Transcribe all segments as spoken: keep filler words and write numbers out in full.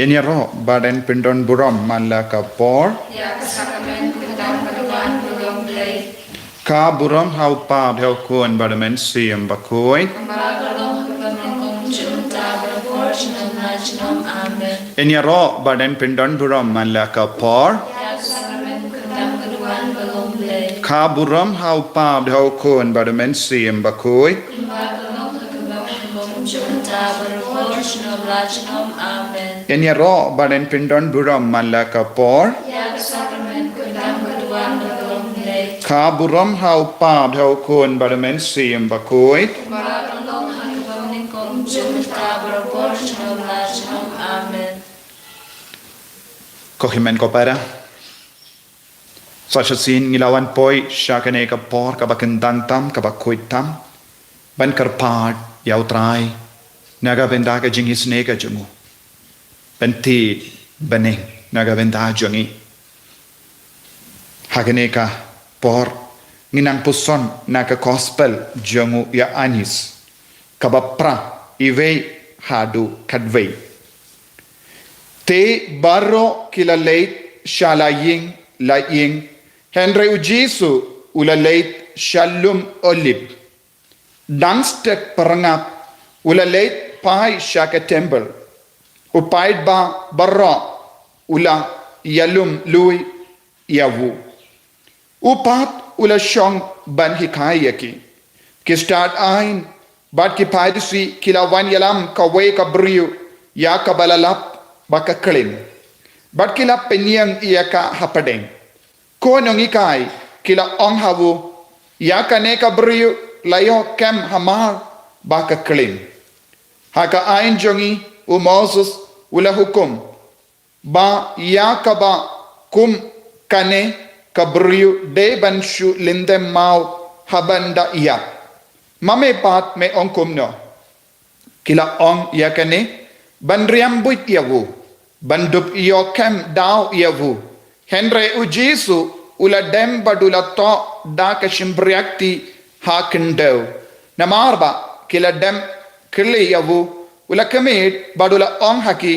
Yn ïaroh bad yn pyndon burom man la ka por. Ïa ka sakramen ka khyndang ka duwan ba long Blei. Ka burom ha u Kpa bad ha u Khun bad ha u Mynsiem Bakhuid. Kumba ka long ha kaba nyngkong, mynta, baroh por, junom la junom. Amen. Yn ïaroh bad yn pyndon burom man la ka por. Ïa ka sakramen ka khyndang ka duwan ba long Blei. Ka burom ha u Kpa bad ha u Khun bad ha u Mynsiem Bakhuid. Kumba ka long ha kaba nyngkong, mynta, baroh por, junom la junom. Amen. Yn ïaroh bad yn pyndon burom man la ka por. Ïa ka sakramen ka khyndang ka duwan ba long Blei. Ka burom ha u Kpa bad ha u Khun bad ha u Mynsiem Bakhuid. Kumba ka long ha kaba nyngkong, mynta, baroh por, junom la junom. Amen. Ko hynmen ko para. Sa shisien ngi la wan poi sha kane ka por kaba khyndang tam, kaba khuid tam, ban kyrpad ïa u Trai na ka bynta ka jingisynei ka jong u, ban thied bneng na ka bynta jong ngi. Ha kane ka por ngi nang puson na ka Gospel jong u Ïoannis, kaba phra, iwei haduh khatwei. Te baroh ki la leit sha la ïing la ïing, hynrei u Jisu u la leit sha lum Olib. Dang stet pyrngap u la leit phai sha ka templ. U paidbah baroh u la ïalum lui ïa u. U pat u la shong ban hikai ïa ki. Ki stad aiñ bad ki Pharisi ki la wan ïalam kawei ka briew ïa kaba la lap ba ka klim. Bad ki la pynïeng ïa ka hapdeng. Ko nonghikai, ki la ong ha u, ïa kane ka briew la ïoh kem hamar ba ka klim. Ha ka aiñ jong ngi u Moses u la hukum ba ïa kaba kum kane ka briew dei ban shu lyndem maw haban da ïap. Ma me pat me ong kumno? Ki la ong ïa kane ban riam buit ïa u, ban dup ïoh kem daw ïa u. Hynrei u Jisu u la dem bad u la thoh da ka shympriahti ha khyndew. Namar ba ki la dem kylli ïa u, u la khmih bad u la ong ha ki,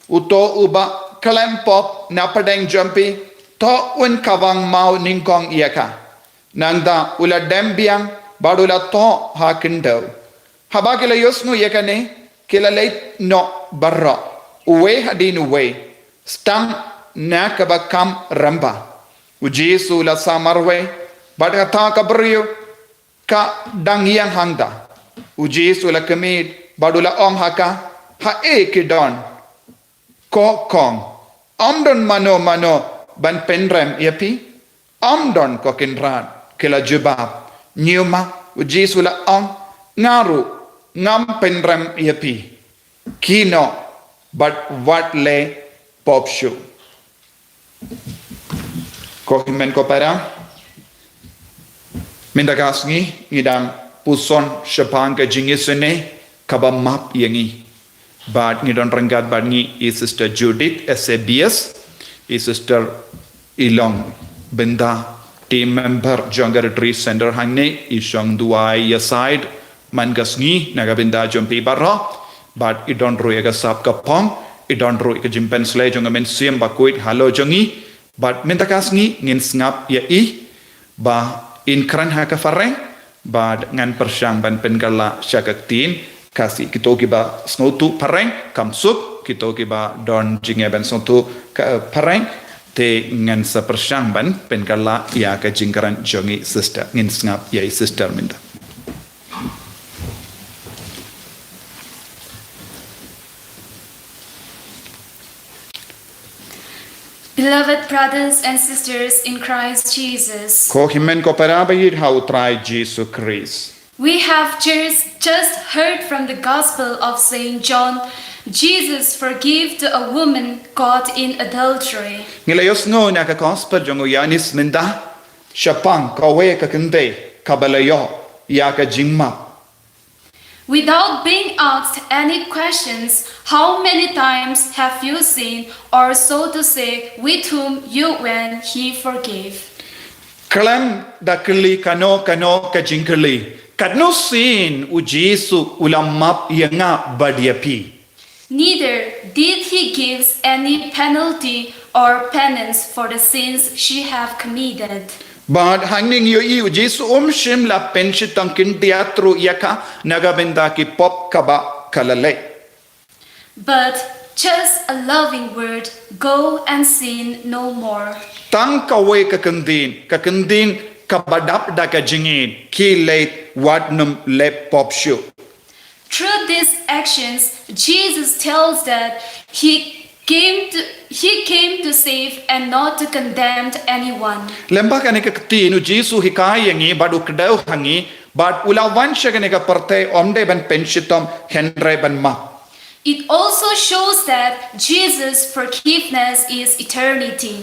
uto uba khlem pop na pdeng jong phi, to un kawang maw nyngkong ïa ka. Nangta u la dem biang bad u la thoh ha khyndew. Haba ki la ïohsngew ïa kane, ki la leit noh baroh, uwei hadien uwei, sdang na kaba kham rangbah. U Jisu u la sah marwei bad kata ka briew ka dang ïeng hangta. U Jisu u la khmih bad u la ong ha ka, haei ki don? Ko khong, ym don mano mano ban pynrem ïa phi? Ym don, ko kynrad ki la jubab. Ñiuma u Jisu u la ong, nga ruh ngam pynrem ïa phi. Khie noh bad wat leh pop shuh. Ko hynmen ko para, mynta ka sngi ngi dang puson shaphang ka jingisynei kaba map ïa ngi. Bad ngi don ryngkat bad ngi i Sister Judith, S A B S, i Sister Ilong Bynta, team member jong ka Retreat Center hangne, i shong duwai ïa side man ka sngi na ka bynta jong phi baroh. Bad i don ruh ïa ka sap ka phong, i don ruh ïa ka jingpynsleh jong ka Mynsiem Bakhuid halor jong ngi. Bad mynta ka sngi ngin sngap ïa i ba in kren ha ka phareng, bad ngan pyrshang ban pynkylla sha ka ktien Khasi. Kito kiba sngewthuh phareng, kham suk, kito kiba don jingeh ban sngewthuh ka phareng, te ngan sa pyrshang ban pynkylla ïa ka jingkren jong i sister. Ngin sngap ïa i sister mynta. Beloved brothers and sisters in Christ Jesus. Ko hynmen ko para ba ïeit ha u Trai Jisu Khrist. We have just, just heard from the Gospel of Saint John, Jesus forgave to a woman caught in adultery. Ngi la ïohsngew na ka Gospel jong u Ïoannis mynta shaphang kawei ka kynthei kaba la ïoh ïa ka jingmap. Without being asked any questions, how many times have you sinned, or so to say, with whom you went, he forgave? Khlem da kylli kano kano ka jingkylli, katno sien u Jisu u la map ïa nga bad ïa phi? Neither did he gives any penalty or penance for the sins she have committed. Bad hangne ngi ïohi u Jisu um shym la pynshitom khyndiat ruh ïa ka na ka bynta ki pop kaba ka la leh. But just a loving word, go and sin no more. Tang kawei ka kyntien, ka kyntien kaba dap da ka jingïeit, khie leit, wat nym leh pop shuh. Through these actions, Jesus tells that he came to he came to save and not to condemn anyone. Lyngba kane ka ktien u Jisu u hikai ïa ngi bad u kdew ha ngi bad u la wan sha kane ka pyrthei ym dei ban pynshitom hynrei ban map. It also shows that Jesus' forgiveness is eternity.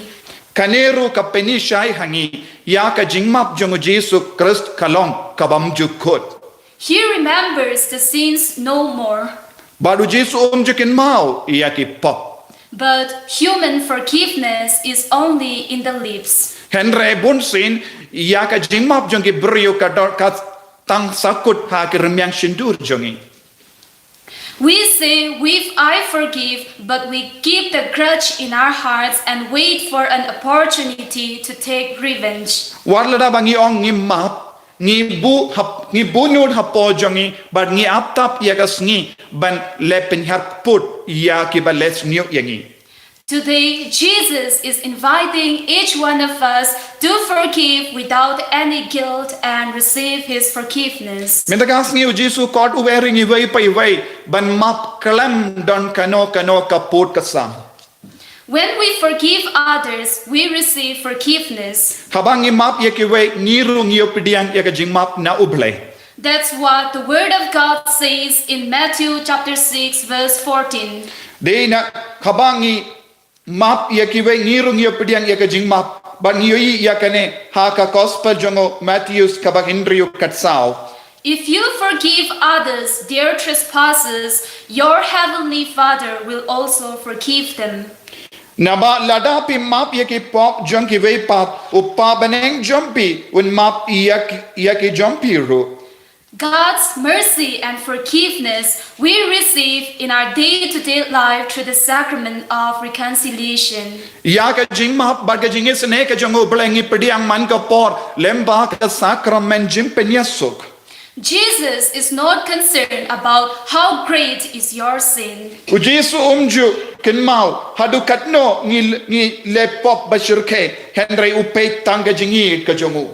Kane ruh ka pynshai ha ngi ïa ka jingmap jong u Jisu Khrist ka long ka bym ju kut. He remembers the sins no more. Bad u Jisu um ju kynmaw ïa ki pop. But human forgiveness is only in the lips. Hynrei bunsien ïa ka jingmap jong ki briew ka don ka tang sa kut ha ki rmiang shyntur jong ngi. We say, we I forgive, but we keep the grudge in our hearts and wait for an opportunity to take revenge. Wat lada ba ngi ong ngi map, ngi buh hap, ngi buh nud hapoh jong ngi bad ngi ap tap ïa ka sngi ban leh pynhiar kput ïa kiba leh sniew ïa ngi. Today, Jesus is inviting each one of us to forgive without any guilt and receive his forgiveness. Mynta ka sngi u Jisu u khot uwei ruh ïa ngi iwei pa iwei ban map khlem don kano kano ka pud ka sam. When we forgive others, we receive forgiveness. Haba ngi map ïa kiwei ngi ruh ngi ïoh pdiang ïa ka jingmap na U Blei. That's what the Word of God says in Matthew chapter six, verse fourteen. Dei na haba ngi map ïa kiwei ngi ruh ngi ïoh pdiang ïa ka jingmap bad ngi ïohi ïa kane ha ka gospel jong u Mathaios kaba hynriew khatsaw. If you forgive others their trespasses, your heavenly Father will also forgive them. Naba lada phi map ïa ki pop jong kiwei pat u Kpa bneng jong phi un map ïa ki, ïa ki jong phi ruh. God's mercy and forgiveness we receive in our day to day life through the sacrament of reconciliation. Ïa ka jingmap bad ka jingisynei ka jong U Blei ngi pdiang man ka por lyngba ka sakramen jingpynïasuk. Jesus is not concerned about how great is your sin. U Jisu um ju kynmaw haduh katno ngi ngi leh pop ba shyrkhei hynrei u peit tang ka jingïeit ka jong u.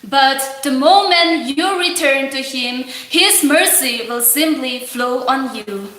But the moment you return to Him, His mercy will simply flow on you.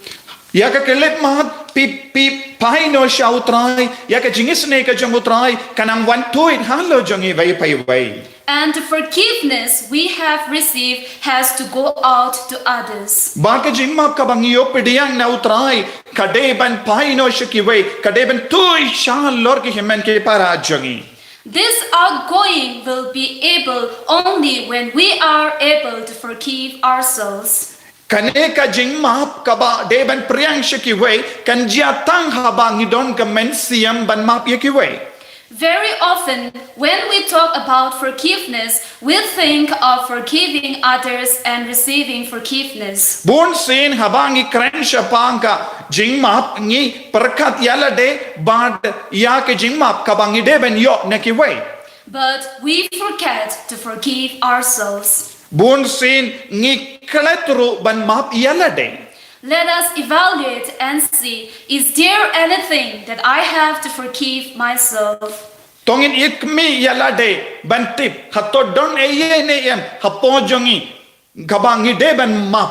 Ïa ka khyllipmat phi phi phai noh sha U Trai, ïa ka jingisynei ka jong U Trai ka nang wan tuid halor jong ngi iwei pa iwei. And the forgiveness we have received has to go out to others. Bad ka jingmap kaba ngi ïoh pdiang na U Trai ka dei ban phai noh sha kiwei, ka dei ban tuid shalor ki hynmen ki para jong ngi. This outgoing will be able only when we are able to forgive ourselves. Kane ka jingmap kaba dei ban pdiang sha kiwei kan jia tang haba ngi don ka mynsiem ban map ïa kiwei. Very often, when we talk about forgiveness, we think of forgiving others and receiving forgiveness. Bunsien haba ngi kren shaphang ka jingmap ngi pyrkhat ïa lade bad ïa ka jingmap kaba ngi dei ban ïoh na kiwei. But we forget to forgive ourselves. Bunsien ngi klet ruh ban map ïa lade. Let us evaluate and see, is there anything that I have to forgive myself? To ngin ïeit khmih ïa lade ban tip hato don ei ei ne em hapoh jong ngi kaba ngi dei ban map.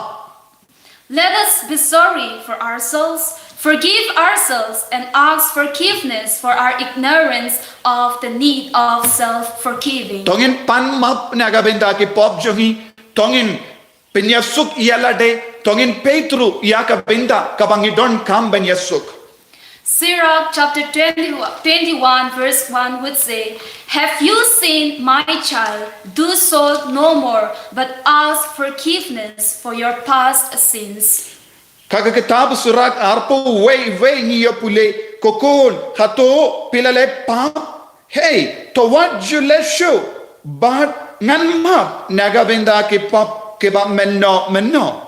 Let us be sorry for ourselves, forgive ourselves, and ask forgiveness for our ignorance of the need of self forgiving. To ngin pan map na ka bynta ki pop jong ngi, to ngin pynïasuk ïa lade, to ngin peit ruh ïa ka bynta kaba ngi donkam ban ïasuk. Sirach chapter twenty, twenty-one, verse one would say, have you sinned, my child? Do so no more, but ask forgiveness for your past sins. Ka ka kitab Sirach arphew wei wei ngi ïa pule, ko khun, hato phi la leh pap? Hei, to wat ju leh shuh, bad ngan map na ka bynta ki pap kiba mynno mynno.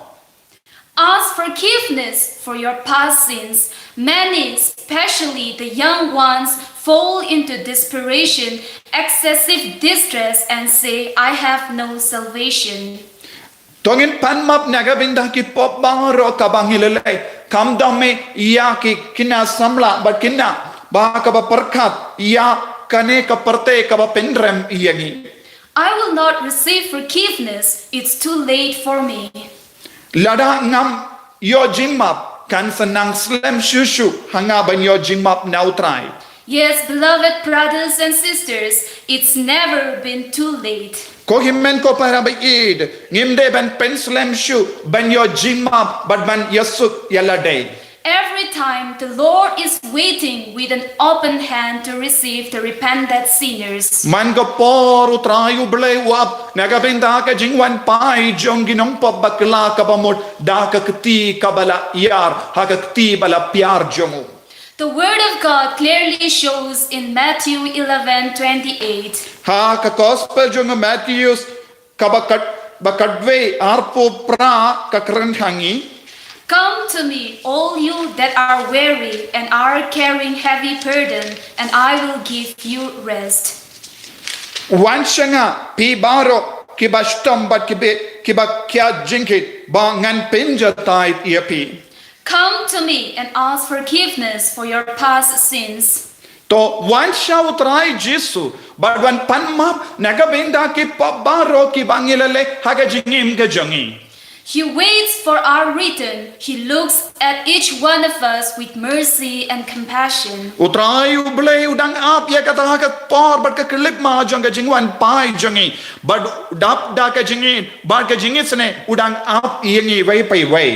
Ask forgiveness for your past sins. Many, especially the young ones, fall into desperation, excessive distress, and say, "I have no salvation." To ngin pan map na ka bynta ki pop baroh kaba ngi la leh. Kam dam ïa ki khynnah samla bad khynnah ba kaba pyrkhat ïa kane ka pyrthei kaba pynrem ïa ngi. "I will not receive forgiveness. It's too late for me." Lada ngam ïoh jingmap, kan sa nang slem shuh shuh ha nga ban ïoh jingmap na U Trai. Yes, beloved brothers and sisters, it's never been too late. Ko hynmen ko para ba ïeit, ngim dei ban pynslem shuh ban ïoh jingmap bad ban ïasuk ïa lade. Every time the Lord is waiting with an open hand to receive the repentant sinners. Man ka por U Trai U Blei u ap na ka bynta ka jingwan phai jong ki nongpop bakla kaba mut da ka kti kaba la ïar ha ka kti ba la pynïar jong u. The word of God clearly shows in Matthew eleven twenty-eight. Ha ka gospel jong Matthew kaba kat, ba katwei arphew phra ka kren ha ngi. "Come to me, all you that are weary and are carrying heavy burden, and I will give you rest." Wan sha nga phi baroh kiba shitom bad kiba, kiba kiad jingkit, ba ngan pynjatai ïa phi. "Come to me and ask forgiveness for your past sins." To wan sha U Trai Jisu bad wan pan map na ka bynta ki pop baroh kiba ngi la leh ha ka jingim ka jong ngi. He waits for our return. He looks at each one of us with mercy and compassion. U Trai U Blei u dang ap ïa kata ka por bad ka khyllipmat jong ka jingwan phai jong ngi. Bad dap da ka jingïeit bad ka jingisynei u dang ap ïa ngi wei pa wei.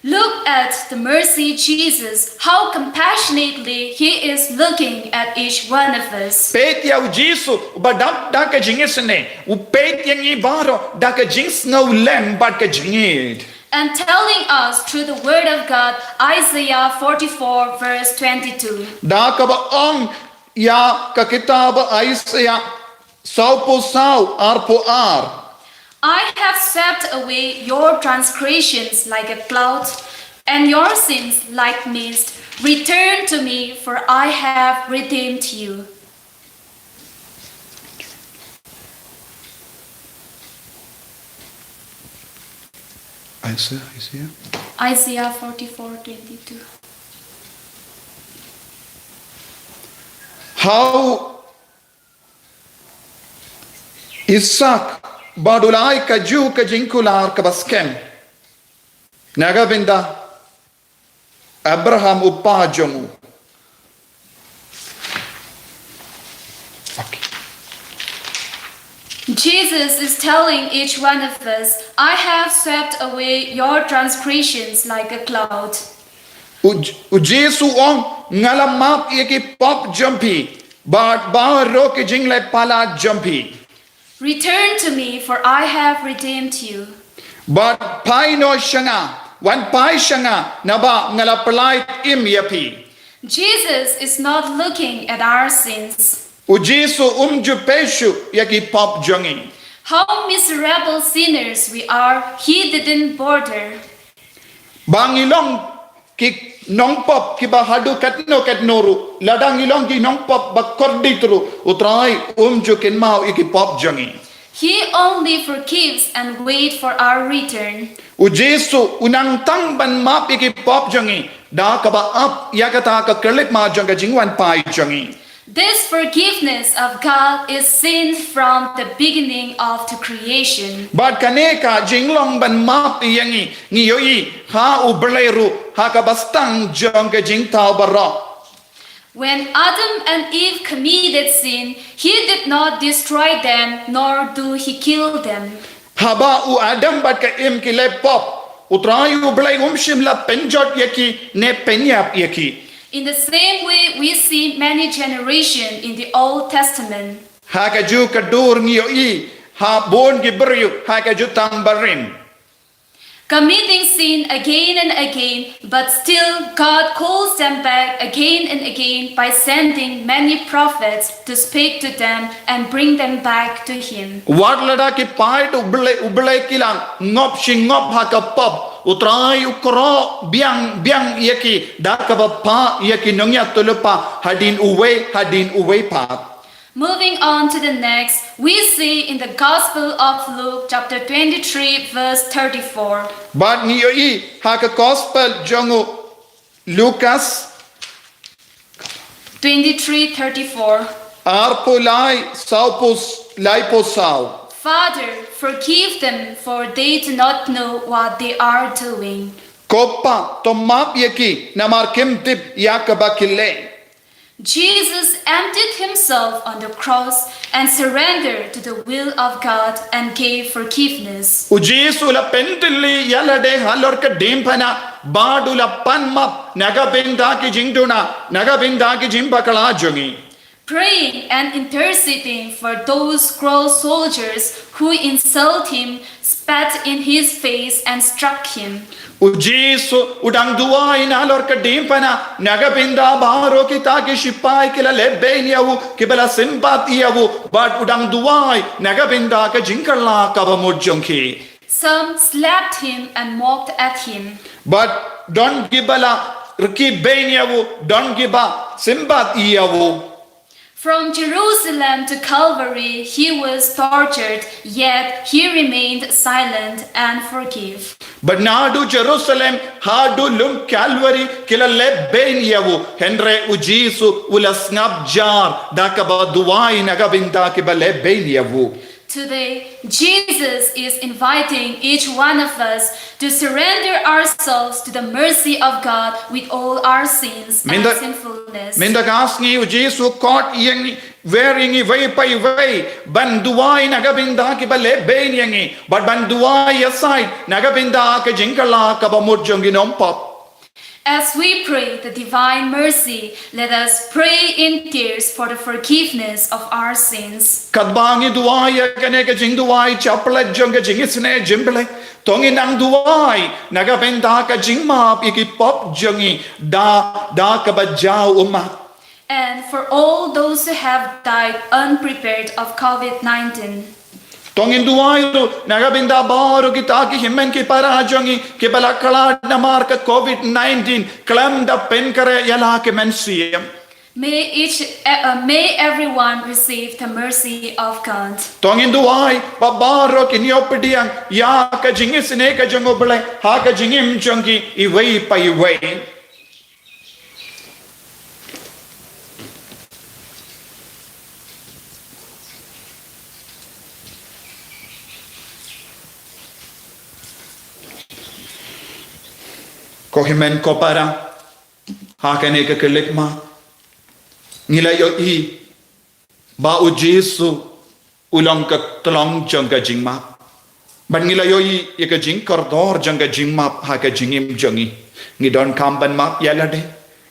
Look at the mercy Jesus, how compassionately he is looking at each one of us. Peit ïa U Jisu, uba dap da ka jingisynei, u peit ïa ngi baroh da ka jingsngewlem bad ka jingïeit. And telling us through the word of God, Isaiah forty-four verse twenty-two. Da kaba ong ïa ka kitab Isaiah sawphew saw arphew ar. I have swept away your transgressions like a cloud, and your sins like mist. Return to me, for I have redeemed you. Isaiah, Isaiah. Isaiah forty-four twenty-two. How Isaak bad u la ai kajuh ka jingkular kaba skhem na ka bynta Abraham u kpa jong u. Jesus is telling each one of us, I have swept away your transgressions like a cloud. U, U Jisu u ong, nga la map ïa ki pop jong phi bad baroh ki jingleh palat jong phi. Return to me, for I have redeemed you. Bad phai noh sha nga, wan phai sha nga, naba nga la pyllait im ïa phi. Jesus is not looking at our sins. U Jisu um ju peit shuh ïa ki pop jong ngi. How miserable sinners we are, he didn't bother. Ba ngi long ki nongpop kiba haduh katno katno ruh, lada ngi long ki nongpop ba kordit ruh, U Trai um ju kynmaw ïa ki pop jong ngi. He only forgives and wait for our return. U Jisu u nang tang ban map ïa ki pop jong ngi, da kaba ap ïa kata ka khyllipmat jong ka jingwan phai jong ngi. This forgiveness of God is seen from the beginning of the creation. Bad kane ka jinglong ban map ïa ngi, ngi ïohi ha U Blei ruh ha kaba sdang jong ka jingthaw baroh. When Adam and Eve committed sin, he did not destroy them, nor do he kill them. Haba u Adam bad ka Im ki leh pop, U Trai U Blei um shym la pynjot ïa ki ne pynïap ïa ki. In the same way, we see many generations in the Old Testament. Ha kajuh ka dur ngi ïohi ha bun ki briew ha ka Jutang Barim. Committing sin again and again, but still God calls them back again and again by sending many prophets to speak to them and bring them back to Him. Wat lada ki paid U Blei, U Blei ki la ngop shi ngop ha ka pop, U Trai u kyrkhu biang biang ïa ki da kaba phah ïa ki nongïathuhlypa hadien uwei hadien uwei pat. Moving on to the next, we see in the Gospel of Luke, chapter twenty-three, verse thirty-four. Bad ngi ïohi ha ka Gospel jong u Lukas twenty-three thirty-four. Arphew lai, sawphew s-, laiphew saw. Father, forgive them, for they do not know what they are doing. Ko Pa, to map ïa ki, namar kim tip ïa kaba ki leh. Jesus emptied himself on the cross and surrendered to the will of God and gave forgiveness. U Jisu u la pyntylli ïa lade halor ka diengphna bad u la pan map na ka bynta ki jingduna, na ka bynta ki jingbakla jong ngi. Praying and interceding for those cruel soldiers who insult him, spat in his face and struck him. U Jisu u dang duwai na halor ka diengphna na ka bynta baroh kita ki shipai ki la leh beiñ ïa u, ki ba la sympat ïa u, bad u dang duwai na ka bynta ka jingkylla kaba mut jong ki. Some slapped him and mocked at him. Bad don ki ba la rkhie beiñ ïa u, don ki ba sympat ïa u. From Jerusalem to Calvary, he was tortured, yet he remained silent and forgive. Bad naduh Jerusalem haduh lum Calvary ki la leh beiñ ïa u, hynrei u Jisu u la sngap jar da kaba duwai na ka bynta ki ba leh beiñ ïa u. Today, Jesus is inviting each one of us to surrender ourselves to the mercy of God with all our sins and sinfulness. Mynta ka sngi u Jisu u khot ïa ngi, wer ïa ngi iwei pa iwei ban duwai na ka bynta ki ba leh beiñ ïa ngi, bad ban duwai ïasaid na ka bynta ka jingkylla kaba mut jong ki nongpop. As we pray the divine mercy, let us pray in tears for the forgiveness of our sins. Katba ngi duwai ïa kane ka jingduwai chaplet jong ka jingisynei jong U Blei, to ngin nang duwai na ka bynta ka jingmap ïa ki pop jong ngi da, da kaba jaw u map. And for all those who have died unprepared of COVID nineteen. To ngin duwai ruh na ka bynta baroh kita ki hynmen ki para jong ngi ki ba la khlad namar ka COVID nineteen, khlem da pynkhreh ïa la ki mynsiem. May each, uh, may everyone receive the mercy of God. To ngin duwai ba baroh kin ïoh pdiang ïa ka jingisynei ka jong U Blei ha ka jingim jong ki iwei pa iwei. Ko hynmen ko para, ha kane ka khyllipmat ngi la ïohi ba u Jisu u long ka tlong jong ka jingmap. Bad ngi la ïohi ïa ka jingkordor jong ka jingmap ha ka jingim jong ngi. Ngi donkam ban map ïa lade.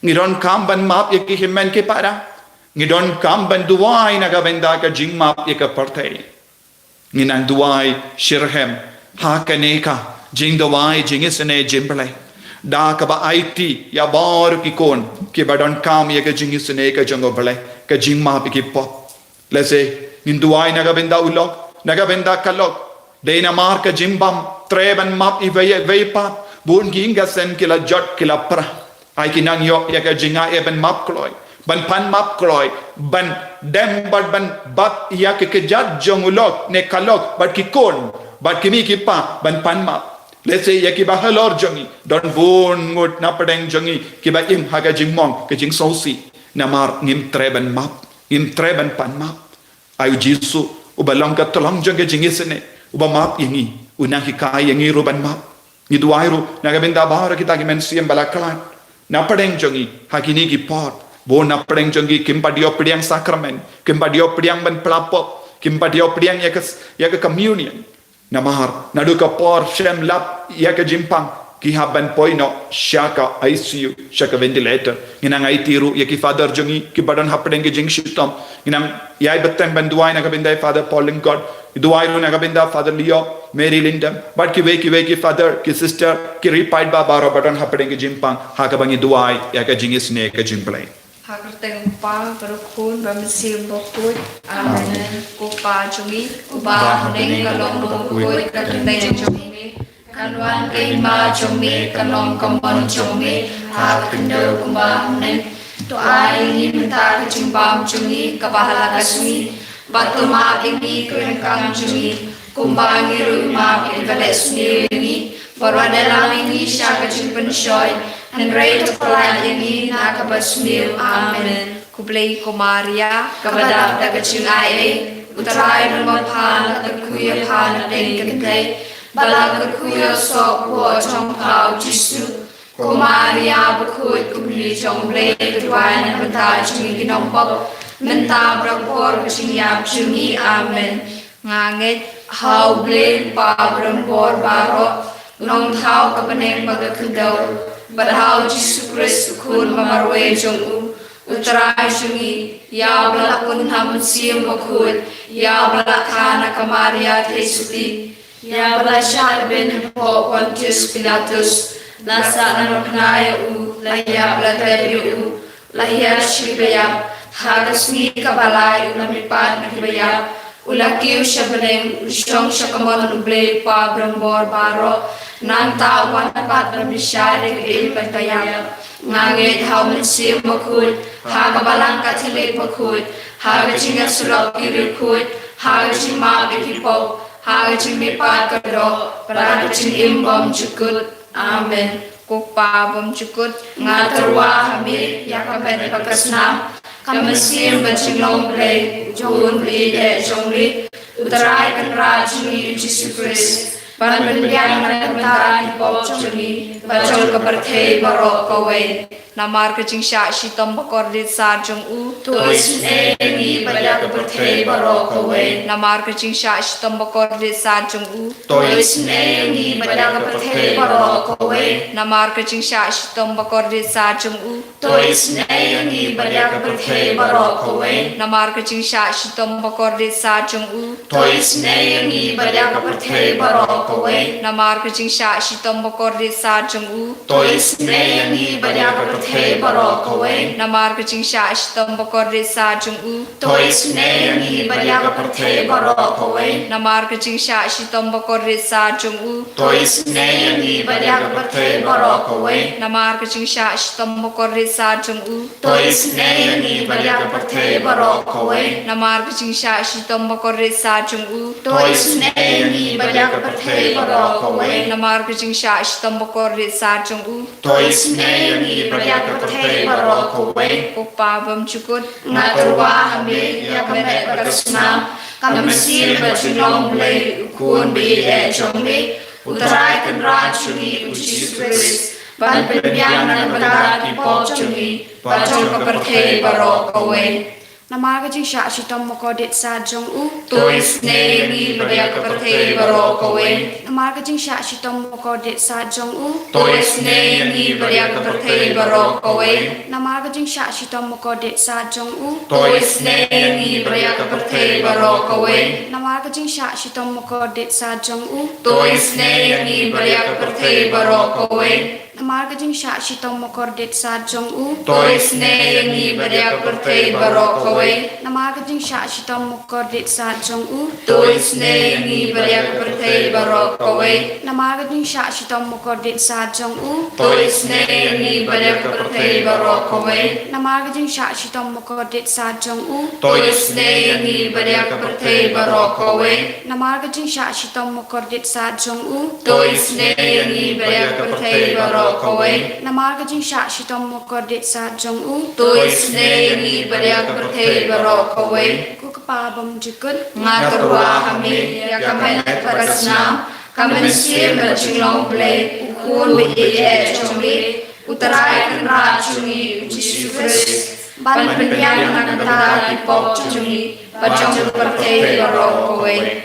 Ngi donkam ban map ïa ki hynmen ki para. Ngi donkam ban duwai na ka bynta ka jingmap ïa ka pyrthei. Ngin nang duwai shitrhem ha kane ka jingduwai jingisynei jong U Blei, da kaba aiti ïa baroh ki khun ki ba donkam ïa ka jingisynei ka jong U Blei, ka jingmap ïa ki pop. Lehse ngin duwai na ka bynta u lok, na ka bynta ka lok. Dei namar ka jingbym treh ban map iwei ïa iwei pat, bun ki ïing ki sem ki la jot ki la pra. Ai ki nang ïoh ïa ka jingaiei ban map kloi, ban pan map kloi, ban dem bad ban bat ïa ki kjat jong u lok ne ka lok bad ki khun bad ki kmie ki kpa ban pan map. Lehse ïa ki ba halor jong ngi don bun ngut na pdeng jong ngi ki ba im ha ka jingmong ka jingsngewsih namar ngim treh ban map, ngim treh ban pan map. Ai u Jisu u ba long ka tlong jong ka jingisynei, u ba map ïa ngi, u nang hikai ïa ngi ruh ban map. Ngi duwai ruh na ka bynta baroh kita ki mynsiem ba la khlad na pdeng jong ngi ha kine ki por. Bun na pdeng jong ngi kim pat ïoh pdiang sakramen, kim pat ïoh pdiang ban pla pop, kim pat ïoh pdiang ïa ka, ïa ka communion. Namar naduh ka por shem lap ïa ka jingpang ki hap ban poi noh sha ka I C U, sha ka ventilator. Ngi nang aiti ruh ïa ki father jong ngi ki ba don hapdeng ki jingshitom. Ngi nang ïai bteng ban duwai na ka bynta Father Paul Lyngdoh. Ngi duwai ruh na ka bynta Father Leo, Mary Lindam bad kiwei kiwei ki father ki sister ki riewpaidbah baroh ba don hapdeng ki jingpang ha kaba ngi duwai ïa ka jingisynei ka jong U Blei. Ha ka kyrteng u Kpa bad u Khun bad u Mynsiem Bakhuid. Amen. Ko Pa jong ngi uba ha bneng, ka long ba kyrkhu ïa ka kyrteng jong me. Kan wan ka hima jong me, kan long ka mon jong me ha ka khyndew kumba ha bneng. To ai ïa ngi mynta ka jingbam jong ngi kaba ha la ka sngi, bad to map ïa ngi ki ryngkang jong ngi, kumba ngi ruh ngi map ïa kiba leh sniew ïa ngi. Bad wat leit lang ïa ngi sha ka jingpynshoi, hynrei to pyllait ïa ngi na kaba sniew. Amen. Khublei ko Maria, kaba dap da ka jingaiei, U Trai u don bad pha, la kyrkhu ïa pha na pdeng ki kynthei, bad la kyrkhu ïa u soh u kpoh jong pha u Jisu. Ko Maria bakhuid, ko Mynsiem jong U Blei, to duwai na ka bynta jong ngi ki nongpop, mynta bad ha ka por ka jingïap jong ngi. Amen. Nga ngeit ha U Blei Kpa ba donbor baroh, u nongthaw ka bneng bad ka khyndew, bad ha u Jisu Khrist u Khun ba marwei jong u, U Trai jong ngi, ïa uba la pun ha u Mynsiem Bakhuid, ïa uba la kha na ka Maria Theisotti, ïa uba la shah beiñ hapoh Pontius Pilatus, la sahnarphna ïa u, la ïap la tep ïa u, la hiar sha kiba ïap, ha ka sngi kaba lai u la mihpat na kiba ïap, u la kiew sha bneng, u shong sha kamon U Blei Kpa ba donbor baroh, nangta u wan pat ban bishar ïa kiba im bad kiba ïap. Nga ngeit ha u Mynsiem Bakhuid, ha ka Balang Katholik bakhuid, ha ka jingïasyllok ki riewkhuid, ha ka jingmap ïa ki pop, ha ka jingmihpat ka doh, bad ha ka jingim bymjukut. Amen. Ko Kpa bymjukut, nga tyrwa ha me ïa ka met bad ka snam, ka mynsiem bad jinglong Blei jong U Blei jong ngi, U Trai Kynrad jong ngi U Jisu Khrist, ban pynbiang na ka bynta ki pop jong ngi bad jong ka pyrthei baroh kawei. Namar ka jingshah shitom bakordit sar jong u, to isynei ïa ngi bad ïa ka pyrthei baroh kawei. Namar ka jingshah shitom bakordit sar jong u, to isynei ïa ngi bad ïa ka pyrthei baroh kawei. Namar ka jingshah shitom bakordit sar jong u, to isynei ïa ngi bad ïa ka pyrthei baroh kawei. Namar ka jingshah shitom bakordit sar jong u, to isynei ïa ngi bad ïa ka pyrthei baroh kawei. Namar ka jingshah shitom bakordit sar jong u, to isynei ïa ngi bad ïa ka pyrthei baroh kawei. Namar ka jingshah shitom bakordit sar jong u, to isynei ïa ngi bad ïa ka pyrthei baroh kawei. Namar ka jingshah shitom bakordit sar jong u, to isynei ïa ngi bad ïa ka pyrthei baroh kawei. Namar ka jingshah shitom bakordit sar jong u, to isynei ïa ngi bad ïa ka pyrthei baroh kawei. Namar ka jingshah shitom bakordit sar jong u, to isynei ïa ngi bad ïa ka pyrthei baroh kawei. Namar ka jingshah shitom bakordit sar jong u, to isynei ïa ngi bad ïa ka pyrthei baroh kawei. Ko Kpa bymjukut, nga tyrwa ha me ïa ka met bad ka snam, ka mynsiem bad jinglong Blei u Khun ba ïeit jong me, U Trai Kynrad jong ngi U Jisu Khrist, ban pynbiang na ka bynta ki pop jong ngi bad jong ka pyrthei baroh kawei. Namar ka jingshah shitom bakordit sar jong u, to isynei ïa ngi bad ïa ka pyrthei baroh kawei. Namar ka jingshah shitom bakordit sar jong u, to isynei ïa ngi bad ïa ka pyrthei baroh kawei. Namar ka jingshah shitom bakordit sar jong u, to isynei ïa ngi bad ïa ka pyrthei baroh kawei. Namar ka jingshah shitom bakordit sar jong u, to isynei ïa ngi bad ïa ka pyrthei baroh kawei. Namar ka jingshah shitom bakordit sar jong u, to isynei ïa ngi bad ïa ka pyrthei baroh kawei. Namar ka jingshah shitom bakordit sar jong u, to isynei ïa ngi bad ïa ka pyrthei baroh kawei. Namar ka jingshah shitom bakordit sar jong u, to isynei ïa ngi bad ïa ka pyrthei baroh kawei. Namar ka jingshah shitom bakordit sar jong u, to isynei ïa ngi bad ïa ka pyrthei baroh kawei. Namar ka jingshah shitom bakordit sar jong u, to isynei ïa ngi bad ïa ka pyrthei baroh kawei. Namar ka jingshah shitom bakordit sar jong u, to isynei ïa ngi bad ïa ka pyrthei baroh kawei. Ko Kpa bymjukut, nga tyrwa ha me ïa ka met bad ka snam, ka mynsiem bad jinglong Blei u Khun ba ïeit jong me, U Trai Kynrad jong ngi U Jisu Khrist, ban pynbiang na ka bynta ki pop jong ngi bad jong ka pyrthei baroh kawei.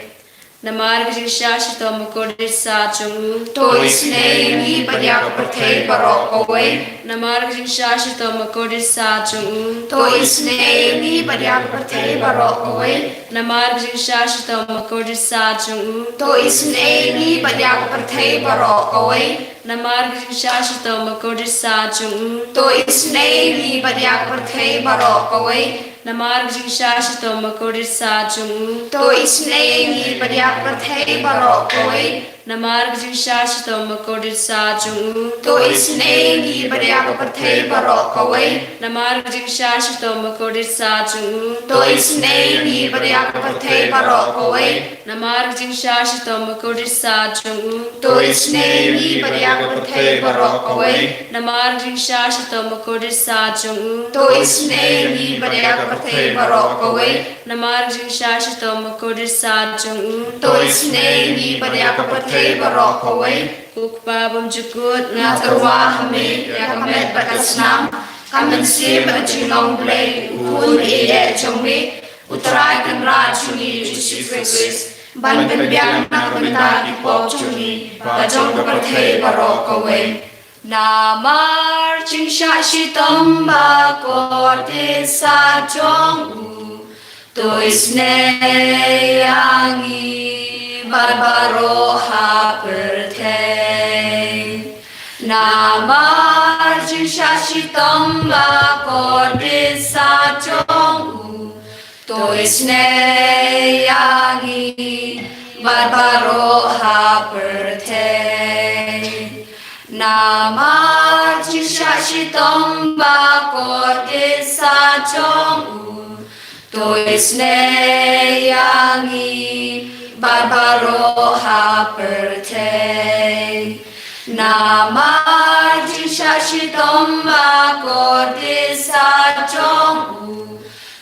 Namar ka jingshah shitom bakordit sar jong u, to isynei ïa ngi bad ïa ka pyrthei baroh kawei. Namar ka jingshah shitom bakordit sar jong u, to isynei ïa ngi bad ïa ka pyrthei baroh kawei. Namar ka jingshah shitom bakordit sar jong u, to isynei ïa ngi bad ïa ka pyrthei baroh kawei. Namar ka jingshah shitom bakordit sar jong u, to isynei ïa ngi bad ïa ka pyrthei baroh kawei. Namar ka jingshah shitom bakordit sat jong u. To isynei ïa ngi bad ïa ka pyrthei baroh kawei. Namar ka jingshah shitom bakordit sat jong u. To isynei ïa ngi bad ïa ka pyrthei baroh kawei. Namar ka jingshah shitom bakordit sat jong u. To isynei ïa ngi bad ïa ka pyrthei baroh kawei. Namar ka jingshah shitom bakordit sat jong u. To isynei ïa ngi bad ïa ka pyrthei baroh kawei. Namar ka jingshah shitom bakordit sat jong u. To isynei ïa ngi bad ïa ka pyrthei baroh kawei. Namar ka jingshah shitom bakordit sat jong u. To isynei ïa ngi bad ïa ka pyrthei baroh kawei. Ko Kpa bymjukut, nga tyrwa ha me ïa ka met bad ka snam, ka mynsiem bad ka jinglong Blei, U Khun ba ïeit jong me, U Trai Kynrad jong ngi U Jisu Khrist, ban pynbiang na ka bynta ki pop jong ngi bad jong ka pyrthei baroh kawei. Namar jingshah shitom bakordit sat jong u, to isynei ïa ngi bad baroh ha pyrthei. Namar jingshah shitom bakordit sat jong u, to isynei ïa ngi bad baroh ha pyrthei. Namar jingshah shitom bakordit sat jong u, to isynei ïa ngi bad baroh ha pyrthei. Namar jingshah shitom bakordit sat jong u,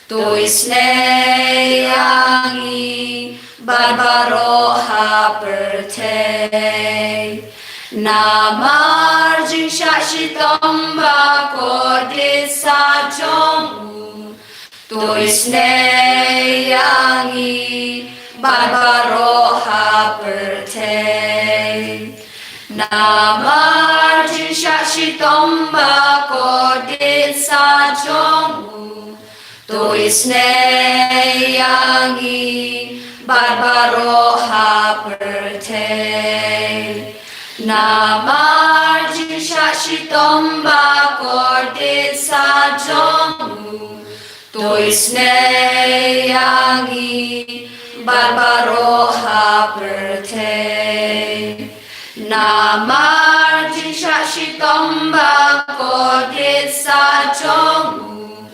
to isynei ïa ngi bad baroh ha pyrthei. Namar jingshah shitom bakordit sat jong u, to isynei ïa ngi bad baroh ha pyrthei. Namar jingshah shitom bakordit sat jong u, to isynei ïa ngi bad baroh ha pyrthei. Namar jingshah shitom bakordit sat jong u, to isynei ïa ngi bad baroh ha pyrthei. Namar jingshah shitom bakordit sat jong u,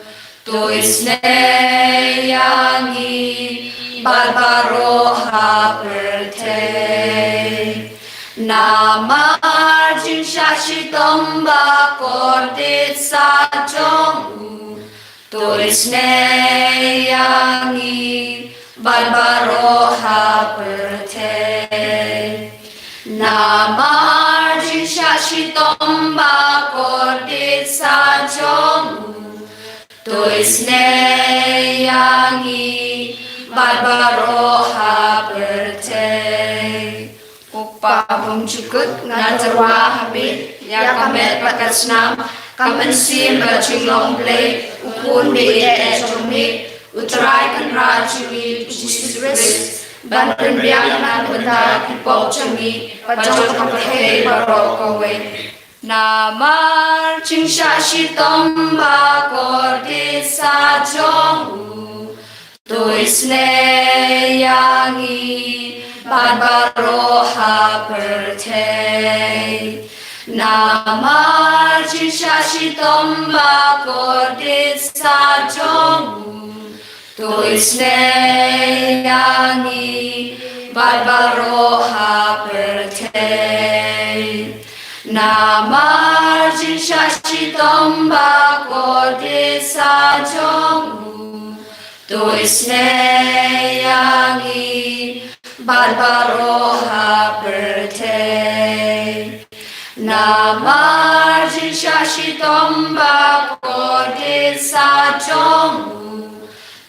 to isynei ïa ngi bad baroh ha pyrthei. Namar jingshah shitom bakordit sat jong u, to isynei ïa ngi bad baroh ha pyrthei. Namar jingshah shitom bakordit sat jong u, to isynei ïa ngi bad baroh ha pyrthei. Ko Kpa bymjukut, nga tyrwa ha me ïa ka met bad ka snam, ka mynsiem bad ka jinglong Blei, U Khun ba ïeit jong me, U Trai Kynrad jong ngi U Jisu Khrist, ban pynbiang na ka bynta ki pop jong ngi bad jong ka pyrthei baroh kawei. Namar jingshah shitom bakordit sat jong u, to isynei ïa ngi bad baroh ha pyrthei. Namar jingshah shitom bakordit sat jong u, to isynei ïa ngi bad baroh ha pyrthei. Namar jingshah shitom bakordit sat jong u, to isynei ïa ngi bad baroh ha pyrthei. Namar jingshah shitom bakordit sat jong u,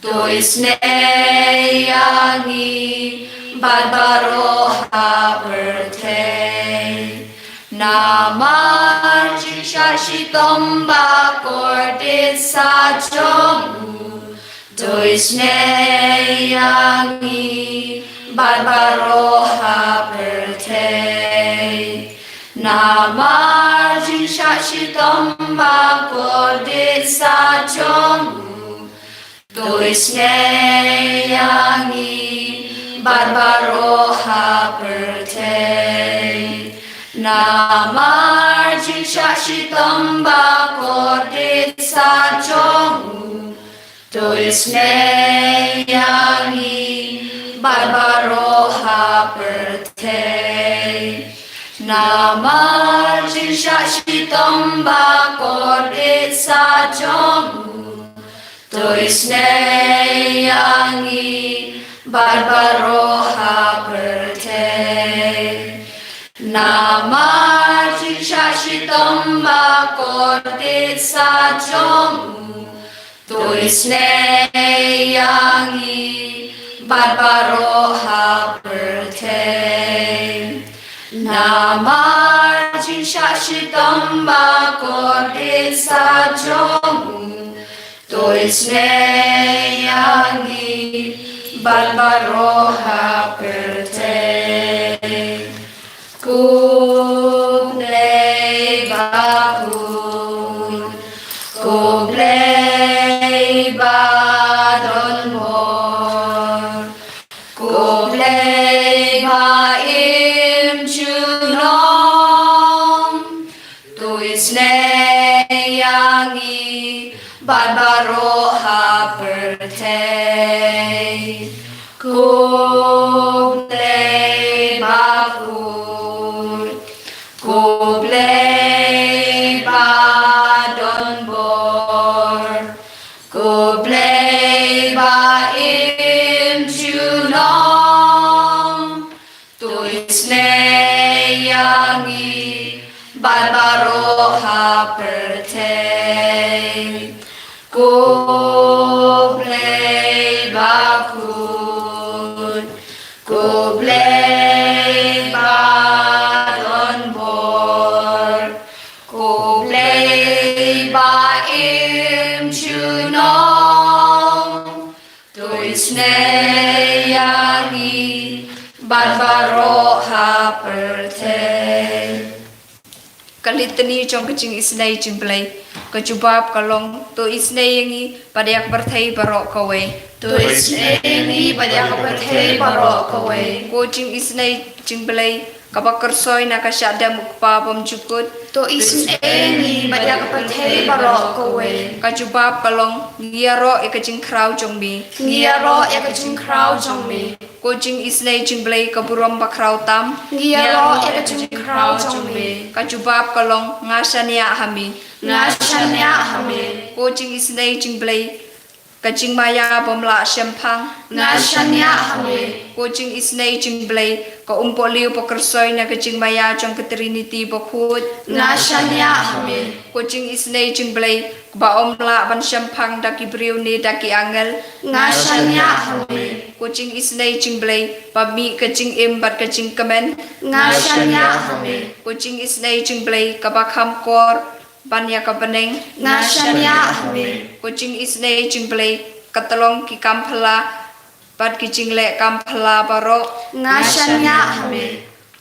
to isynei ïa ngi bad baroh ha pyrthei. Namar jingshah shitom bakordit sat jong u, to isynei ïa ngi bad baroh ha pyrthei. Namar jingshah shitom bakordit sat jong u, To isynei ïa ngi bad baroh ha pyrthei. Namar jingshah shitom ba kordit sah jong u. To isynei ïa ngi bad baroh ha pyrthei. Namar jingshah shitom ba kordit sah jong u. To isynei ïa ngi bad baroh ha pyrthei. Namar jingshah shitom ba kordit sah jong u. To isynei ïa ngi bad baroh ha pyrthei. Namar jingshah shitom ba kordit sah jong u. To isynei ïa ngi bad baroh ha pyrthei. Ko Blei bakhuid, ko Blei ba don bor, ko Blei ba im junom. To isynei ïa ngi bad baroh ha pyrthei. Ko Blei bakhuid, ko Blei ba don bor, ko Blei ba im junom. To isynei ïa ngi bad baroh ha pyrthei. Ko Blei bakhuid, ko Blei ba don bor, ko Blei ba im junom. To isynei ïa ngi bad baroh ha pyrthei. Ka Litany jong ka jingisynei jong U Blei. Ka jubab ka long, to isynei ïa ngi bad ïa ka pyrthei baroh kawei. To isynei ïa ngi bad ïa ka pyrthei baroh kawei. Ko jingisynei jong U Blei, kaba kyrsoi na ka shah dem U Kpa bymjukut. To isynei ïa ngi bad ïa ka pyrthei baroh kawei. Ka jubab ka long, ngi ïaroh ïa ka jingkhraw jong me. Ngi ïaroh ïa ka jingkhraw jong me. Ko jingisynei jong U Blei, ka burom bakhraw tam. Ngi ïaroh ïa ka jingkhraw jong me. Ka jubab ka long, nga shaniah ha me. Nga shaniah ha me. Ko jingisynei jong U Blei, ka jingmaïa bym lah shemphang. Nga shaniah ha me. Ko jingisynei jong U Blei, ka umpohliew ba kyrsoi na ka jingmaïa jong ka Trinity bakhuid. Nga shaniah ha me. Ko jingisynei jong U Blei, ba ym lah ban shemphang da ki briew ne da ki angel. Nga shaniah ha me. Ko jingisynei jong U Blei, ba mih ka jingim bad ka jingkmen. Nga shaniah ha me. Ko jingisynei jong U Blei, kaba kham kor ban ïa ka bneng. Nga shaniah ha me. Ko jingisynei jong U Blei, ka tyllong ki kam phylla bad ki jingleh kam phylla baroh. Nga shaniah ha me.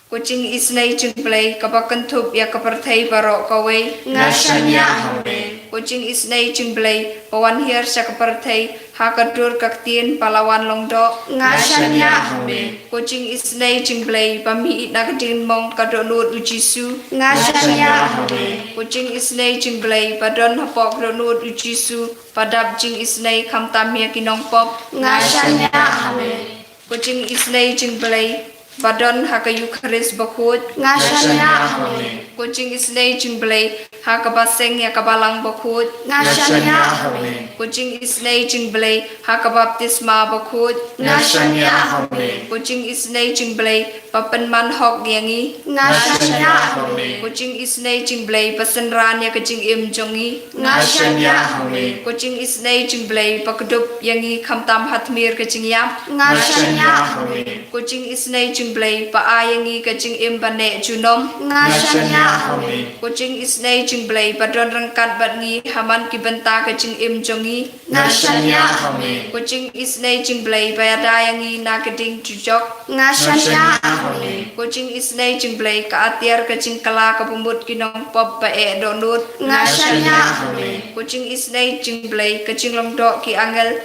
Ko jingisynei jong U Blei, kaba kynthup ïa ka pyrthei baroh kawei. Nga shaniah ha me. Ko jingisynei jong U Blei, ba wan hiar sha ka pyrthei ha ka dur ka ktien ba la wan long doh. Nga shaniah ha me. Ko jingisynei jong U Blei, ba mih na ka diengmong ka dohnud U Jisu. Nga shaniah ha me. Ko jingisynei jong U Blei, ba don hapoh ka dohnud U Jisu, ba dap jingisynei khamtam ïa ki nongpop. Nga shaniah ha me. Ko jingisynei jong U Blei, ba don ha ka Eukharist bakhuid. Nga shaniah ha me. Ko jingisynei jong U Blei, ha kaba seng ïa ka balang bakhuid. Nga shaniah ha me. Ko jingisynei jong U Blei, ha ka baptisma bakhuid. Nga shaniah ha me. Ko jingisynei jong U Blei, ba pynman hok ïa ngi. Nga shaniah ha me. Ko jingisynei jong U Blei, ba synran ïa ka jingim jong ngi. Nga shaniah ha me. Ko jingisynei jong U Blei, ba kdup ïa ngi khamtam ha tmier ka jingïap. Nga shaniah ha me. Ko jingisynei jong U Blei, ba ai ïa ngi ka jingim ba neh junom. Nga shaniah ha me. Ko jingisynei jong U Blei, ba don ryngkat bad ngi ha man ki bynta ka jingim jong ngi. Nga shaniah ha me. Ko jingisynei jong U Blei, ba ïada ïa ngi na ka ding jujok. Nga shaniah ha me. Ko jingisynei jong U Blei, ka atiar ka jingkylla kaba mut ki nongpop ba eh dohnud. Nga shaniah ha me. Ko jingisynei jong U Blei, ka jinglong doh ki angel.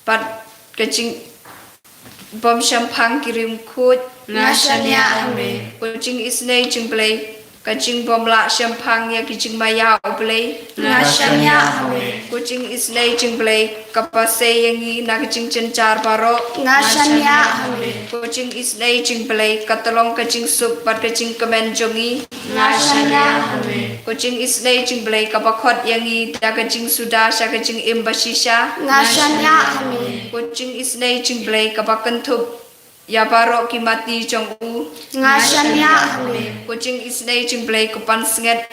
bad ka jingbym shemphang ki riewkhuid. Nga shaniah ha me. Ko jingisynei jong U Blei, ka jingbym lah shemphang ïa ki jingmaïa U Blei. Nga shaniah ha me. Ko jingisynei jong U Blei, kaba sei ïa ngi na ka jingjynjar baroh. Nga shaniah ha me. Ko jingisynei jong U Blei, ka tyllong ka jingsuk bad ka jingkmen jong ngi. Nga shaniah ha me. Ko jingisynei jong U Blei, kaba khot ïa ngi da ka jingsuda sha ka jingim bashisha. Nga shaniah ha me. Ko jingisynei jong U Blei, kaba kynthup ïa baroh ki mati jong u. Nga shaniah ha me. Ko jingisynei jong U Blei, ka pansngiat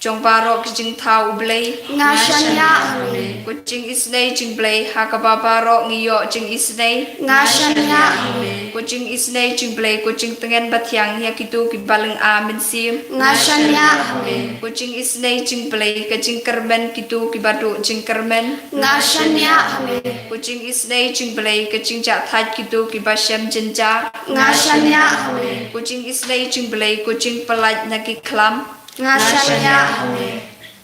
jong baroh ki jingthaw U Blei. Nga shaniah ha me. Ko jingisynei jong U Blei, ha kaba baroh ngi ïoh jingisynei. Nga shaniah ha me. Ko jingisynei jong U Blei, ko jingtngen bathiang ïa kito kiba lynga mynsiem. Nga shaniah ha me. Ko jingisynei jong U Blei, ka jingkyrmen kito kiba duh jingkyrmen. Nga shaniah ha me. Ko jingisynei jong U Blei, ka jingjahthait kito kiba shem jynjar. Nga shaniah ha me. Ko jingisynei jong U Blei, ko jingpyllait na ki khlam. Nga shaniah ha me.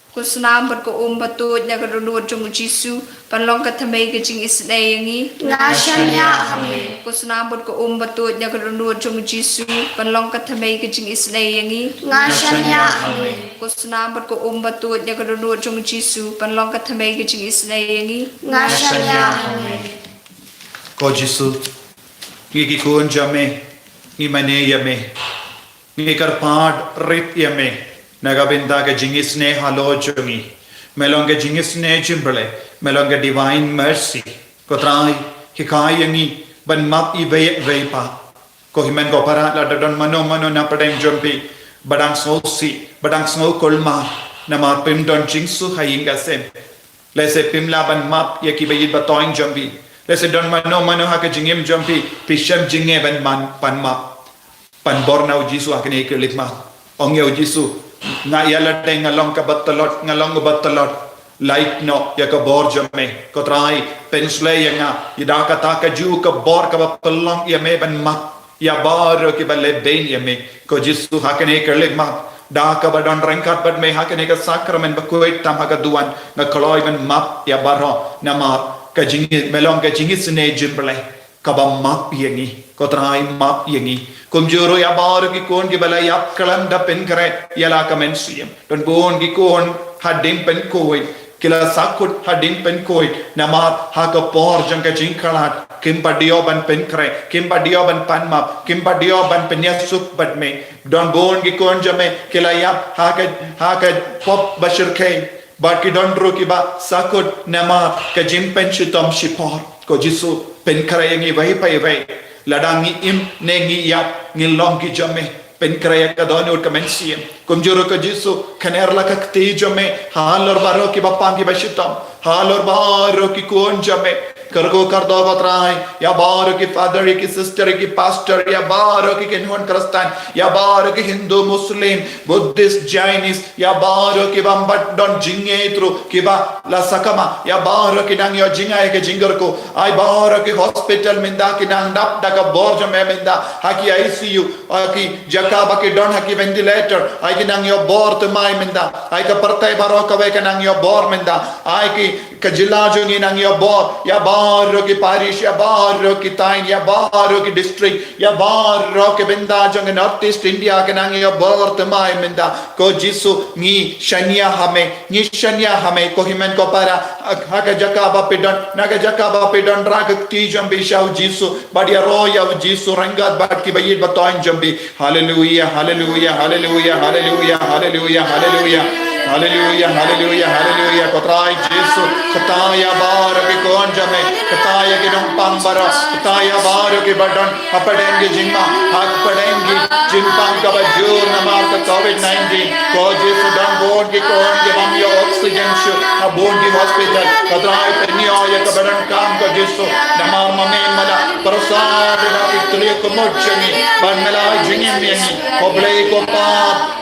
Ko snam bad ko um ba tuid na ka dohnud jong U Jisu, ban long ka thymmei ka jingisynei ïa ngi. Nga shaniah ha me. Ko snam bad ko um ba tuid na ka dohnud jong U Jisu, ban long ka thymmei ka jingisynei ïa ngi. Nga shaniah ha me. Ko snam bad ko um ba tuid na ka dohnud jong U Jisu, ban long ka thymmei ka jingisynei ïa ngi. Nga shaniah ha me. Ko Jisu, ngi ki khun jong me, ngi mane ïa me. Ngi kyrpad rit ïa me na ka bynta ka jingisynei halor jong ngi. Me long ka jingisynei jong U Blei, me long ka divine mercy. Ko Trai, hikai ïa ngi ban map iwei iwei pat. Ko hynmen ko para, lada don mano mano na pdeng jong phi ba dang sngewsih, ba dang sngew kulmar namar phim don jingsuk ha ïing ka sem, lehse phim lah ban map ïa ki ba ïeit ba thoiñ jong phi. Lehse don mano mano ha ka jingim jong phi, phi shem jingeh ban man, ban map. Pan bor na U Jisu ha kane ka khyllipmat. Ong ïa U Jisu, nga ïa lade nga long kaba tlot, nga long kaba tlot. Lait noh ïa ka bor jong me. Ko Trai, pynshlei ïa nga, ïa da kata kajuh ka bor kaba pynlong ïa me ban map ïa baroh kiba lehbeiñ ïa me. Ko Jisu, ha kane ka khyllipmat, da kaba don ryngkat bad me ha kane ka sakramen bakhuid tam ha ka duwan, nga kloi ban map ïa baroh namar ka jing, me long ka jingisynei jong U Blei kaba map ïa ngi. Ko Trai, map ïa ngi. Kumjuh ruh ïa baroh ki khun kiba la ïap khlem da pynkhreh ïa la ka mynsiem. Don bun ki khun hadien pynkhuid, ki la sahkut hadien pynkhuid namar ha ka por jong ka jingkhlad, kim pat ïoh ban pynkhreh, kim pat ïoh ban pan map, kim pat ïoh ban pynïasuk bad me. Don bun ki khun jong me ki la ïap ha ka, ha ka pop ba shyrkhei. Bad ki don ruh kiba sahkut namar ka jingpynshitom shipor. Ko Jisu, pynkhreh ïa ngi iwei pa iwei. Lada ngi im ne ngi ïap, ngi long ki jong me. Pynkhreh ïa ka dohnud ka mynsiem. Kumjuh ruh ko Jisu, kner la ka kti jong me halor baroh kiba pang kiba shitom, halor baroh ki khun jong me. Kyrkhu kyrdoh ko Trai ïa baroh ki father, ïa ki sister, ïa ki pastor, ïa baroh ki kynhun Khristan, ïa baroh ki Hindu, Muslim, Buddhist, Jainis, ïa baroh ki bym pat don jingngeit ruh, kiba la sakma, ïa baroh ki nang ïoh jngai ha ka jingkyrkhu. Ai baroh ki hospital mynta ki nang dap da ka bor jong me mynta, ha ki I C U, ha ki jaka ba ki don ha ki ventilator, ai ki nang ïoh bor thymmai mynta. Ai ka pyrthei baroh kawei ka nang ïoh bor mynta. Ai ki, ka jylla jong ngi nang ïoh bor, ïa baroh ki parish, ïa baroh ki thaiñ, ïa baroh ki district, ïa baroh ki bynta jong ka North East India ka nang ïoh bor thymmai mynta. Ko Jisu, ngi shaniah ha me, ngi shaniah ha me, ko hynmen ko para, ha ka jaka ba phi don, na ka jaka ba phi don, rah ka kti jong phi sha U Jisu, bad ïaroh ïa U Jisu ryngkat bad kiba ïeit ba thoiñ jong phi. Haleluia, haleluia, haleluia, haleluia, haleluia, haleluia. Haleluia, haleluia, haleluia. Ko Trai Jisu, kata ïa baroh ki khun jong me, kata ïa ki nongpang baroh, kata ïa baroh kiba don hapdeng ki jingma, hapdeng ki jingpang kaba jur namar ka covid nineteen. Ko Jisu, don bun ki khun ki bym ïoh oxygen shuh ha bun ki hospital. Ko Trai, pynïoh ïa kaba donkam ko Jisu, namar ma me me la pyrsad ïa ki tyrkhong jong ngi, bad me la ai jingim ïa ngi. Ko Blei ko Pa,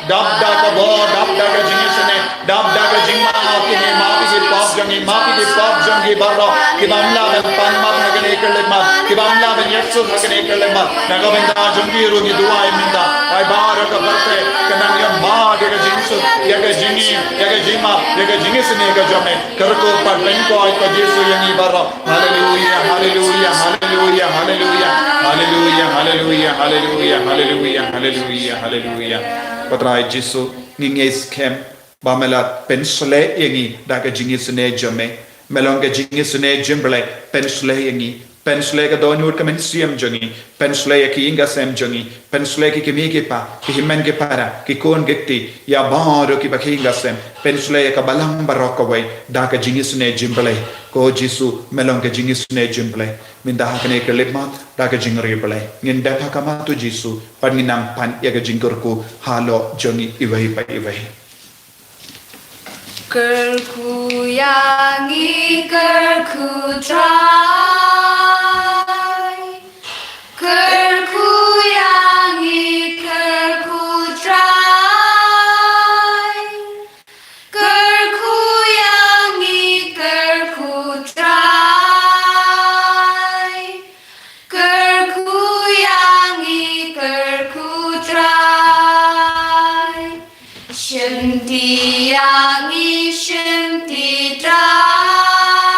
dap da ka bor, dap da ka jingisynei, dap da ka jingmap ïa ngi, map ïa ki pop jong ngi, map ïa ki pop jong ngi baroh, ki bym lah ban pan map ha kane ka khyllipmat, ki bym lah ban ïasuk ha kane ka khyllipmat. Na ka bynta jong ki ruh ngi duwai mynta. Ai baroh ka pyrthei ka nang ïa map ïa ka jingsuk, ïa ka jingim, ïa ka jingmap. ïa ka jingisynei ka jong me. Kyrkhu pat pynkoit ko Jisu ïa ngi baroh. Haleluya, haleluya, haleluya, haleluya. Haleluya, haleluya, haleluya, haleluya, haleluya, haleluya. Ko Trai Jisu, ngi ngeit skhem ba me la pynshlei ïa ngi da ka jingisynei jong me. Me long ka jingisynei jong Blei, pynshlei ïa ngi. Pynshlei ka dohnud ka mynsiem jong ngi. Pynshlei ïa ki ïing ki sem jong ngi. Pynshlei ki kmie ki kpa, ki hynmen ki para, ki khun ki kti, ïa baroh kiba ki ïing ki sem. Pynshlei ïa ka balang baroh kawei da ka jingisynei jong Blei. Ko Jisu, me long ka jingisynei jong Blei. Mynta ha kane ka khyllipmat da ka jingriewblei, ngin dep ha khmat U Jisu, bad ngin nang pan ïa ka jingkyrkhu halor jong ngi iwei pa iwei. Kyrkhu ïa ngi, kyrkhu Trai. Kyrkhu ïa ngi, kyrkhu Trai. Kyrkhu ïa ngi, kyrkhu Trai. Kyrkhu ïa ngi, kyrkhu Trai. Shimti ïa ngi, shimti Trai.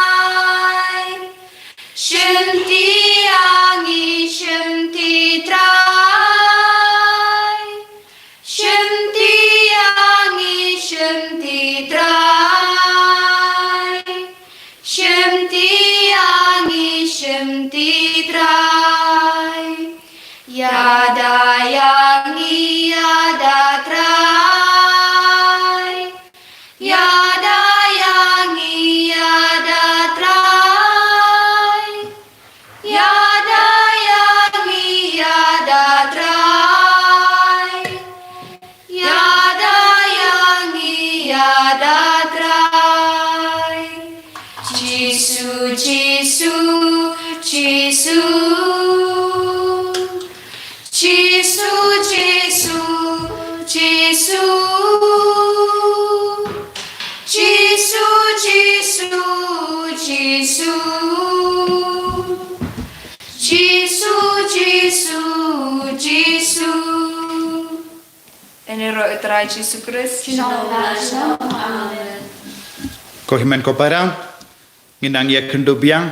Shimti ïa ngi, shimti Trai. Shimti ïa ngi, shimti Trai. Shimti ïa ngi, shimti Trai. Ïada ïa ngi, ïada Trai. Ïada ïa ngi, ïada Trai. Ïada ïa ngi, ïada Trai. Ïada ïa ngi, ïada Trai. Jisu, Jisu, Jisu. Jisu, Jisu, Jisu. Jisu, Jisu, Jisu. Jisu, Jisu, Jisu. Ïa ngi ruh U Trai Jisu Khrist. Shalom, shalom. Amen. Ko hynmen ko para, ngin nang ïakynduh biang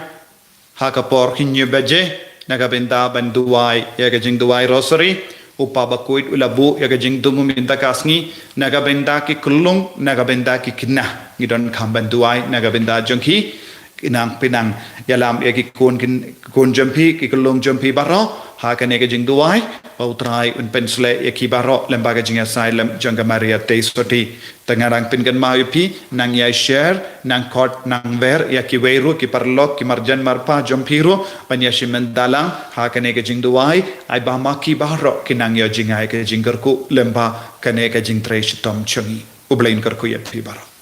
ha ka por hynñiew baje na ka bynta ban duwai ïa ka jingduwai Rosary. U Papa Bakhuid u la buh ïa ka jingthmu mynta ka sngi na ka bynta ki khyllung, na ka bynta ki khynnah. Ngi donkam ban duwai na ka bynta jong ki. Nang pynang ïalam ïa ki khun, ki khun jong phi, ki khyllung jong phi baroh ha kane ka jingduwai, ba U Trai un pynshlei ïa ki baroh lem bad ka jingïasaid lem jong ka Maria Theisotti. Te nga dang pynkynmaw ïa phi, nang ïai share, nang khot, nang wer ïa kiwei ruh ki paralok, ki marjan marpa jong phi ruh ban ïashim bynta lang ha kane ka jingduwai, ai ba ma ki baroh kin nang ïoh jngai ka jingkyrkhu lem bad kane ka jingtrei shitom jong ngi. U Blei un kyrkhu ïa phi baroh.